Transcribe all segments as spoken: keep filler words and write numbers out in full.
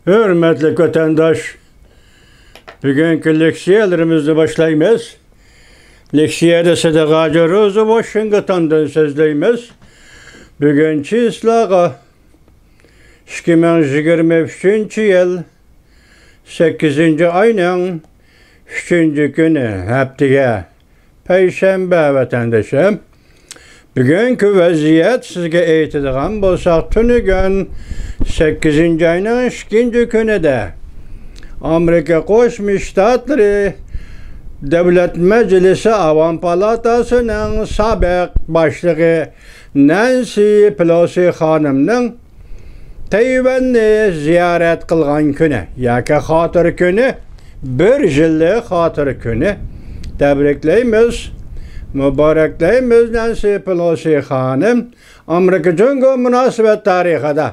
ھۆرمەتلىك ۋەتەنداش، بۈگۈنكى لېكسىيەلىرىمىزنى باشلايمىز. لېكسىيەدە سىدىق ھاجى روزى ۋاشىنگتوندىن سۆزلەيمىز. بۈگۈن چىسلاغا، ئىككى مىڭ يىگىرمە ئۈچىنچى يىل، سەككىزىنچى ئاينىڭ ئۈچىنچى كۈنى، ھەپتىگە پەيشەنبە، ۋەتەندىشىم. بۈگۈنكى ۋەزىيەت سىزگە ئېيتىدىغان بولساق، تۈنۈگۈن سەككىزىنچى ئاينىڭ ئىككىنچى كۈنىدە ئامېرىكا قوشما شتاتلىرى دۆلەت مەجلىسى ئاۋام پالاتاسىنىڭ سابىق باشلىقى نەنسى پېلوسى خانىمنىڭ تەيۋەننى زىيارەت قىلغان كۈنى ياكى خاتىرە كۈنى، بىر يىللىق خاتىرە كۈنى. تەبرىكلەيمىز، مۇبارەكلەيمىز نەنسى پېلوسى خانىم. ئامېرىكا جۇڭگو مۇناسىۋەت تارىخىدا،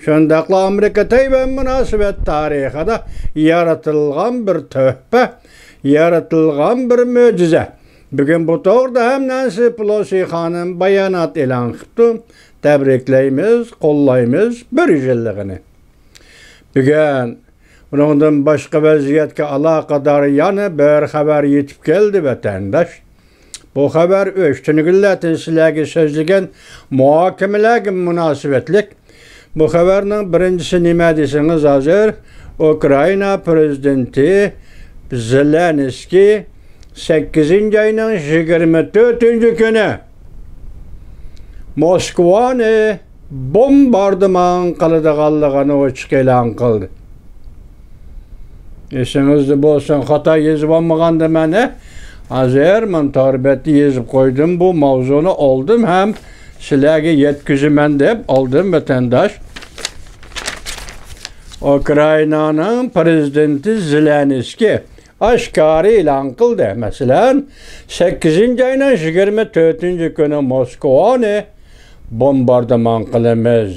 شۇنداقلا ئامېرىكا تەيۋەن مۇناسىۋەت تارىخىدا يارىتىلغان بىر تۆھپە، يارىتىلغان بىر مۆجىزە. بۈگۈن بۇ توغرىدا ھەم نەنسى پېلوسى خانىم بايانات ئېلان قىپتۇ. تەبرىكلەيمىز، قوللايمىز بىر يىللىقىنى. بۈگۈن ئۇنىڭدىن باشقا ۋەزىيەتكە ئالاقىدار يەنە بىر خەۋەر يېتىپ كەلدى، ۋەتەنداش. بۇ خەۋەر ئۆشتۈنگۈنلەردىن سىلەرگە سۆزلىگەن مۇھاكىمىلەرگە مۇناسىۋەتلىك. بۇ خەۋەرنىڭ بىرىنچىسى نېمە دېسىڭىز، ھازىر ئۇكرائىنا پىرېزىدېنتى زېلېنسكىي سەككىزىنچى ئاينىڭ يىگىرمە تۆتىنچى كۈنى موسكۋانى بومباردىمان قىلىدىغانلىقىنى ئوچۇق ئېلان قىلدى. ئېسىڭىزدە بولسۇن، خاتا يېزىۋالمىغاندا مەن، ھە؟ ھازىر مانا تور بەتتە يېزىپ قويدۇم، بۇ ماۋزۇنى ئالدىم ھەم سىلەرگە يەتكۈزىمەن دەپ ئالدىم، ۋەتەنداش. ئۇكرائىنانىڭ پىرېزىدېنتى زېلېنسكىي ئاشكارا ئېلان قىلدى. مەسىلەن، سەككىزىنچى ئاينىڭ يىگىرمە تۆتىنچى كۈنى موسكۋانى بومباردىمان قىلىمىز.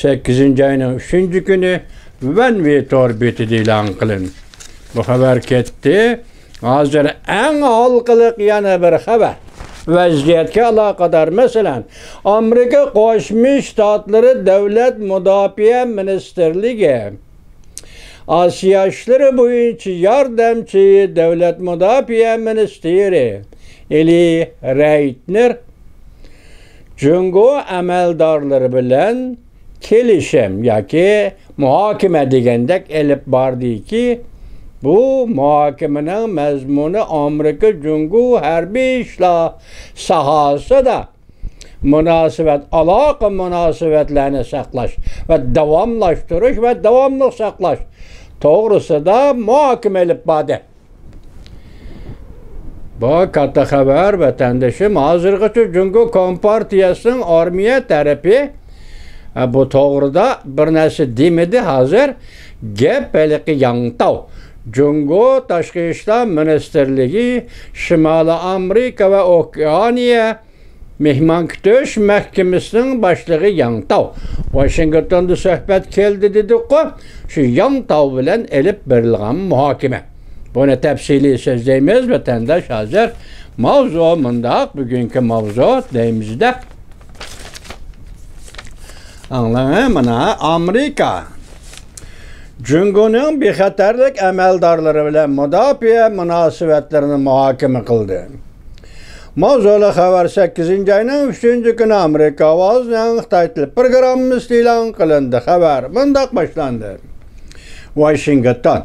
سەككىزىنچى ئاينىڭ ئۈچىنچى كۈنى ۋەنۋى تور بېتىدە ئېلان قىلىندى. بۇ خەۋەر كەتتى. ھازىر ئەڭ ھالقىلىق يەنە بىر خەۋەر. ۋەزىيەتكە ئالاقىدار، مەسىلەن، ئامېرىكا قوشما شتاتلىرى دۆلەت مۇداپىئە مىنىستىرلىكى ئاسىيا ئىشلىرى بويىچە ياردەمچى دۆلەت مۇداپىئە مىنىستىرى ئېلى رەيتنېر جۇڭگو ئەمەلدارلىرى بىلەن كېلىشىم ياكى مۇھاكىمە دېگەندەك ئېلىپ باردىكى، بۇ مۇھاكىمىنىڭ مەزمۇنى ئامېرىكا جۇڭگو ھەربىي ئىشلار ساھەسىدە مۇناسىۋەت، ئالاقە مۇناسىۋەتلەرنى ساقلاش ۋە داۋاملاشتۇرۇش ۋە داۋاملىق ساقلاش توغرىسىدا مۇھاكىمە ئېلىپ باردى. بۇ كاتتا خەۋەر، ۋەتەندىشىم. ھازىرغىچە جۇڭگو كومپارتىيەسىنىڭ ئارمىيە تەرىپى، ئە، بۇ توغرىدا بىر نەرسە دېمىدى. ھازىر گەپ ھېلىقى ياڭتاۋ، جۇڭگو تاشقى ئىشلار مىنىستىرلىكى شىمالىي ئامېرىكا ۋە ئوكېئانىيە مېھمان كۈتۈش مەھكىمىسىنىڭ باشلىقى ياڭتاۋ ۋاشىنگتوندا سۆھبەت كەلدى دېدۇققۇ، شۇ ياڭتاۋ بىلەن ئېلىپ بېرىلغان مۇھاكىمە. بۇنى تەپسىلىي سۆزلەيمىز، ۋەتەنداش. ھازىر ماۋزۇ مۇنداق، بۈگۈنكى ماۋزۇ دەيمىز-دە. ئاڭلاڭ، مانا ئامېرىكا جۇڭگونىڭ بىخەتەرلىك ئەمەلدارلىرى بىلەن مۇداپىئە مۇناسىۋەتلىرىنى مۇھاكىمە قىلدى. ماۋزۇلۇق خەۋەر سەككىزىنچى ئاينىڭ ئۈچىنچى كۈنى ئامېرىكا ئاۋازىنىڭ خىتاي تىل پروگراممىسىدا ئېلان قىلىندى. خەۋەر مۇنداق باشلاندى. ۋاشىنگتون.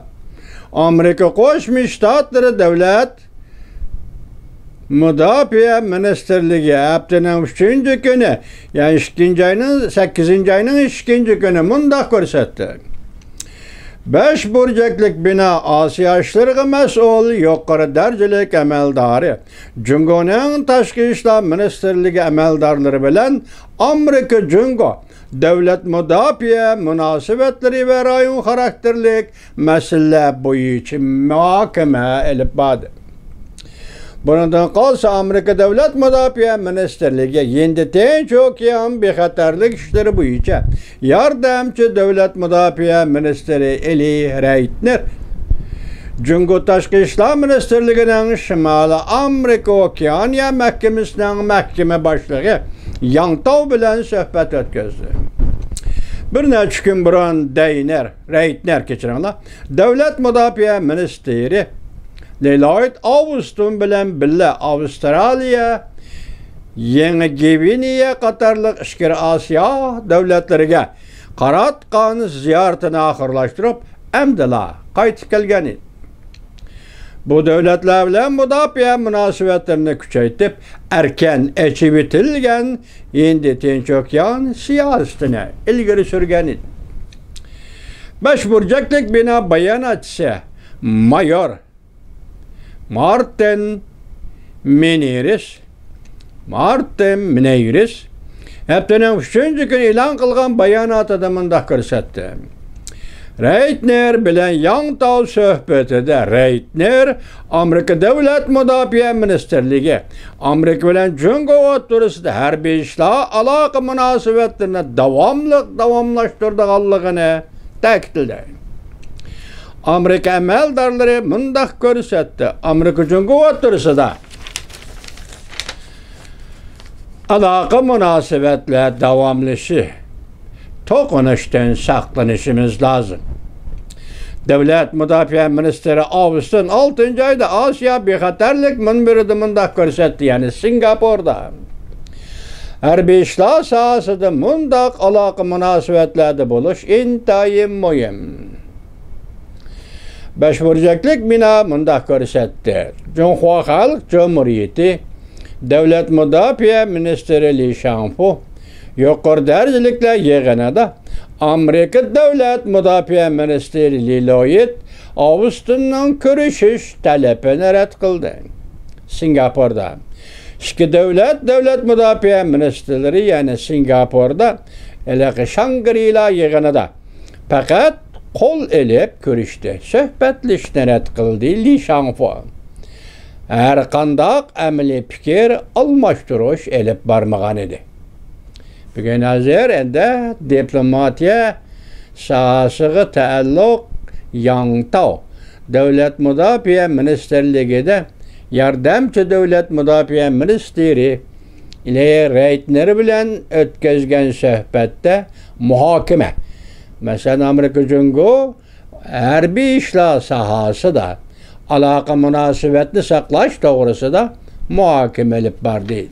ئامېرىكا قوشما شتاتلىرى دۆلەت مۇداپىئە مىنىستىرلىكى ھەپتىنىڭ ئۈچىنچى كۈنى، يەنى ئىككىنچى ئاينىڭ، سەككىزىنچى ئاينىڭ ئىككىنچى كۈنى مۇنداق كۆرسەتتى. بەش بۇرجەكلىك بىنا ئاسىيا ئىشلىرىغا مەسئۇل يۇقىرى دەرىجىلىك ئەمەلدارى، جۇڭگونىڭ تاشقى ئىشلار مىنىستىرلىكى ئەمەلدارلىرى بىلەن ئامېرىكا جۇڭگو دۆلەت مۇداپىئە مۇناسىۋەتلىرى ۋە رايون خاراكتېرلىك مەسىلىلەر بويىچە مۇھاكىمە ئېلىپ باردى. بۇنىڭدىن قالسا، ئامېرىكا دۆلەت مۇداپىئە مىنىستىرلىكى ھىندى تىنچ ئوكيان بىخەتەرلىك ئىشلىرى بويىچە ياردەمچى دۆلەت مۇداپىئە مىنىستىرى ئېلى رەيتنېر، جۇڭگو تاشقى ئىشلار مىنىستىرلىكىنىڭ شىمالىي ئامېرىكا ئوكيانىيە مەھكىمىسىنىڭ مەھكىمە باشلىقى ياڭ تاۋ بىلەن سۆھبەت ئۆتكۈزدى. بىر نەچچە كۈن بۇرۇن دەينەر، رەيتنەر، كەچۈرۈڭلار، دۆلەت مۇداپىئە مىنىستىرى لىلويد ئاۋۇستون بىلەن بىللە ئاۋسترالىيە، يېڭى گۋىنېيە قاتارلىق ئىچكىرى ئاسىيا دۆلەتلىرىگە قاراتقان زىيارىتىنى ئاخىرلاشتۇرۇپ، ئەمدىلا قايتىپ كەلگەن ئىدى. بۇ دۆلەتلەر بىلەن مۇداپىئە مۇناسىۋەتلىرىنى كۈچەيتىپ، ئەركىن ئېچىۋېتىلگەن ھىندى تىنچ ئوكيان سىياسىتىنى ئىلگىرى سۈرگەن ئىدى. بەش بۇرجەكلىك بىنا باياناتچىسى مايور مارتىن مىنېرىس، مارتىن مىنېرىس ھەپتىنىڭ ئۈچىنچى كۈنى ئېلان قىلغان باياناتىدا مۇنداق كۆرسەتتى. رەيتنېر بىلەن ياڭ تاۋ سۆھبىتىدە رەيتنېر ئامېرىكا دۆلەت مۇداپىئە مىنىستىرلىكى ئامېرىكا بىلەن جۇڭگو ئوتتۇرىسىدا ھەربىي ئىشلار ئالاقە مۇناسىۋەتلىرىنى داۋاملىق داۋاملاشتۇرىدىغانلىقىنى تەكىتلىدى. ئامېرىكا ئەمەلدارلىرى مۇنداق كۆرسەتتى: ئامېرىكا جۇڭگو ئوتتۇرىسىدا ئالاقە مۇناسىۋەتلەر داۋاملىشى، توقۇنۇشتىن ساقلىنىشىمىز لازىم. دۆلەت مۇداپىئە مىنىستىرى ئاۋستون ئالتىنچى ئايدا ئاسىيا بىخەتەرلىك مۇنبىرىدە مۇنداق كۆرسەتتى، يەنى سىنگاپوردا ھەربىي ئىشلار ساھەسىدە مۇنداق ئالاقە مۇناسىۋەتلەردە بولۇش ئىنتايىن مۇھىم. بەش بۇرجەكلىك بىنا مۇنداق كۆرسەتتى: جۇڭخۇا خەلق جۇمھۇرىيىتى دۆلەت مۇداپىئە مىنىستىرى لى شاڭفۇ يۇقىرى دەرىجىلىكلەر يىغىنىدا ئامېرىكا دۆلەت مۇداپىئە مىنىستىرى لىلويىد ئاۋستوننىڭ كۆرۈشۈش تەلىپىنى رەت قىلدى. سىنگاپوردا ئىككى دۆلەت دۆلەت مۇداپىئە مىنىستىرلىرى، يەنى سىنگاپوردا ھېلىقى شاڭگرىلا يىغىنىدا پەقەت قول ئېلىپ كۆرۈشتى، سۆھبەتلىشىشنى رەت قىلدى لى شاڭفۇ. ھەرقانداق ئەمەلىي پىكىر ئالماشتۇرۇش ئېلىپ بارمىغان ئىدى. بۈگۈن ھازىر ئەندى دىپلوماتىيە ساھەسىگە تەئەللۇق ياڭ تاۋ دۆلەت مۇداپىئە مىنىستىرلىكىدە ياردەمچى دۆلەت مۇداپىئە مىنىستىرى لى رەيتنېر بىلەن ئۆتكۈزگەن سۆھبەتتە مۇھاكىمە، مەسىلەن، ئامېرىكا جۇڭگو ھەربىي ئىشلار ساھەسىدە ئالاقە مۇناسىۋەتنى ساقلاش توغرىسىدا مۇھاكىمە ئېلىپ باردى.